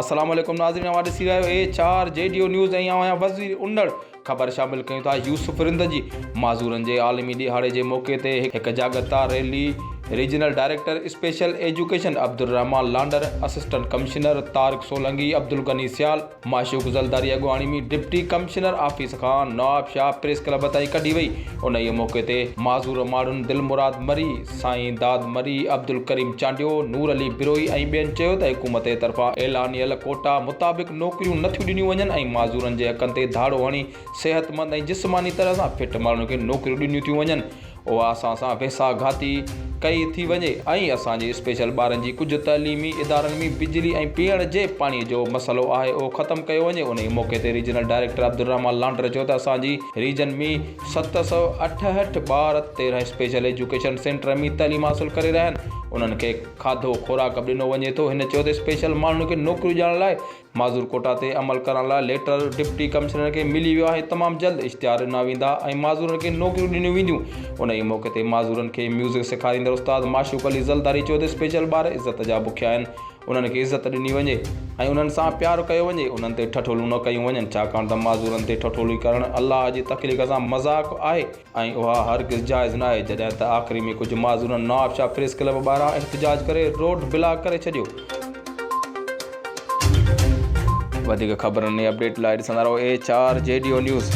السلام عليڪم ناظرين اوهان ڏسي رهيا آهيو H R G D O news ۽ آئون آهيان وزير انڙ خبر شامل ڪيون ٿا يوسف رند جي معذورن جي عالمي ڏهاڙي جي موقعي تي هڪ جاڳرتا rally regional director special education Abdulrahman Landar assistant commissioner Tariq Solangi Abdulghani Sial Mashooq Zardari اڳواڻي ۾ ڊپٽي ڪمشنر آفيس کان نواب شاهه پريس ڪلب تائين ڪڍي وئي. انهيء موقعي تي معذور ماڻهن دلمراد مري، سائين داد مري، عبدالڪريم چانڊيو، نور علي بروهي ۽ ٻين چيو ته حڪومت طرفان اعلانيل ڪوٽا مطابق نوڪريون نٿيون ڏنيون وڃن ۽ معذورن جي حقن تي ڌاڙو هڻي صحتمند ۽ جسماني طرح سان فٽ ماڻهن کي نوڪريون ڏنيون ٿيون وڃن اها اسان سان ويساهه گهاتي ڪئي ٿي وڃي ۽ اسان جي اسپيشل ٻارن جي ڪجهه تعليمي ادارن ۾ بجلي ۽ پيئڻ جي پاڻي جو مسئلو آهي اهو ختم ڪيو وڃي انهي موقعي تي ريجنل ڊائريڪٽر عبدالرحمان لانڊر چيو ته اسان جي ريجن ۾ 768 ٻار 13 اسپيشل ايجوڪيشن سينٽر ۾ تعليم حاصل ڪري رهيا آهن انهن کي کاڌو خوراڪ به ڏنو وڃي ٿو هن چيو ته اسپيشل ماڻهن کي نوڪريون ڏيڻ لاء معذور ڪوٽا تي عمل ڪرڻ لاء ليٽر ڊپٽي ڪمشنر کي ملي ويو آهي تمام جلد اشتهار ڏنا ويندا ۽ معذورن کي نوڪريون ڏنيون وينديون انهي موقعي تي معذورن کي ميوزڪ سيکاريندڙ استاد معشوق علي زلداري چيو ته اسپيشل ٻار عزت جا بکيا آهن انهن کي عزت ڏني وڃي ۽ انهن سان پيار ڪيو وڃي انهن تي ٺٺولون نه ڪيون وڃن ڇاڪاڻ ته معذورن تي ٺٺولي ڪرڻ الله جي تخليق سان مذاق آهي ۽ اها هرگز جائز ناهي، جڏهن ته آخري ۾ ڪجهه معذورن نوابشاهه پريس ڪلب ٻاهران احتجاج ڪري روڊ بلاڪ ڪري ڇڏيو. وڌيڪ خبرن ۽ اپڊيٽ لاء ڏسندا رهو H R G D O news.